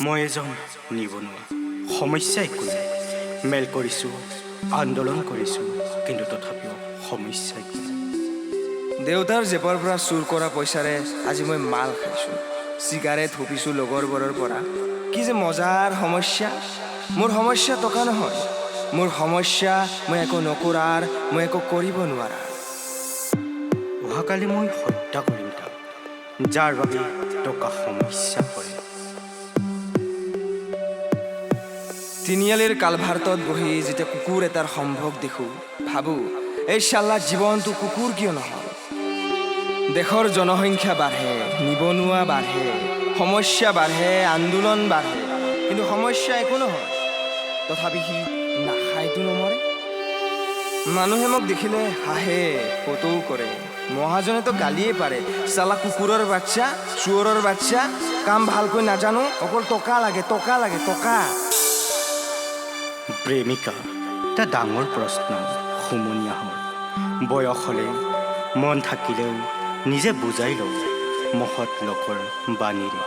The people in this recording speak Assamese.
মই এজন নিবনুৱা। সমস্যা একো নাই। মেল কৰিছোঁ, আন্দোলন কৰিছোঁ, কিন্তু তথাপিও সমস্যা একো নাই। দেউতাৰ জেপৰ পৰা চুৰ কৰা পইচাৰে আজি মই মাল খাইছোঁ, চিগাৰেট হুপিছোঁ লগৰবোৰৰ পৰা। কি যে মজাৰ সমস্যা! মোৰ সমস্যা টকা নহয়, মোৰ সমস্যা মই একো নকৰাৰ, মই একো কৰিব নোৱাৰাৰ। অহাকালি মই হত্যা কৰিম তাক, যাৰ বাবে টকা সমস্যা পৰে। তিনিআলিৰ কালভাৰ্টত বহি যেতিয়া কুকুৰ এটাৰ সম্ভোগ দেখোঁ, ভাবোঁ, এই চাল্লা জীৱনটো কুকুৰ কিয় নহ'ল? দেশৰ জনসংখ্যা বাঢ়ে, নিবনুৱা বাঢ়ে, সমস্যা বাঢ়ে, আন্দোলন বাঢ়ে, কিন্তু সমস্যা একো নহয়। তথাপি সি নাখায়তো নমৰে। মানুহে মোক দেখিলে হাঁহে, ফটোও কৰে। মহাজনেতো গালিয়ে পাৰে, চালা কুকুৰৰ বাচ্চা, চোৰৰ বাচ্চা, কাম ভালকৈ নাজানো, অকল টকা লাগে, টকা লাগে, টকা। প্ৰেমিকা এটা ডাঙৰ প্ৰশ্ন হুমুনিয়াহৰ। বয়স হ'লে মন থাকিলেও নিজে বুজাই লওঁ মহৎ লোকৰ বাণীৰে।